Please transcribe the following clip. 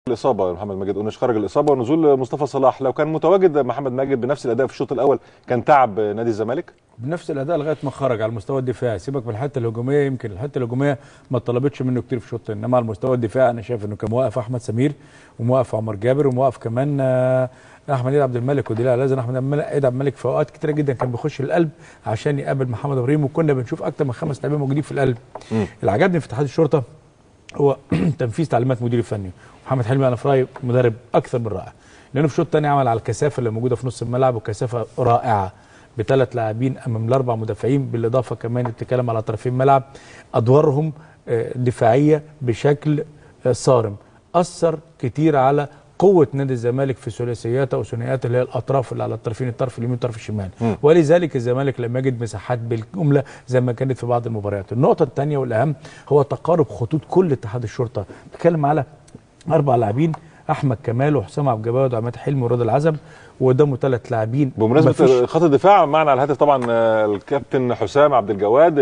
الاصابة، محمد ماجد قنش خرج الاصابة ونزول مصطفى صلاح، لو كان متواجد محمد ماجد بنفس الاداء في الشوط الاول كان تعب نادي الزمالك؟ بنفس الاداء لغاية ما خرج على المستوى الدفاعي، سيبك من الحتة الهجومية، يمكن الحتة الهجومية ما طلبتش منه كتير في الشوط، انما على المستوى الدفاعي انا شايف انه كان موقف احمد سمير وموقف عمر جابر وموقف كمان احمد عيد عبد الملك، ودي لازم احمد عيد عبد الملك في اوقات كتيرة جدا كان بيخش القلب عشان يقابل محمد ابراهيم، وكنا بنشوف اكتر من 5 لاعبين موجودين في القلب. اللي عجبني في اتحاد الشرطة هو تنفيذ تعليمات مدير الفني محمد حلمي، انا في رايي مدرب اكثر من رائع، لانه في الشوط الثاني عمل على الكثافة اللي موجودة في نص الملعب، وكثافه رائعة بثلاث لاعبين امام الاربع مدافعين، بالاضافة كمان بتتكلم على طرفين الملعب ادوارهم دفاعية بشكل صارم، اثر كتير على قوة نادي الزمالك في ثلاثياته او ثنائياته اللي هي الاطراف اللي على الطرفين، الطرف اليمين والطرف الشمال، ولذلك الزمالك لم يجد مساحات بالجملة زي ما كانت في بعض المباريات. النقطة الثانية والاهم هو تقارب خطوط كل اتحاد الشرطة، بتكلم على 4 لاعبين، احمد كمال وحسام عبد الجواد وعماد حلمي ورضا العزب، وقدامه 3 لاعبين. بمناسبة خط الدفاع معنا على الهاتف طبعا الكابتن حسام عبد الجواد.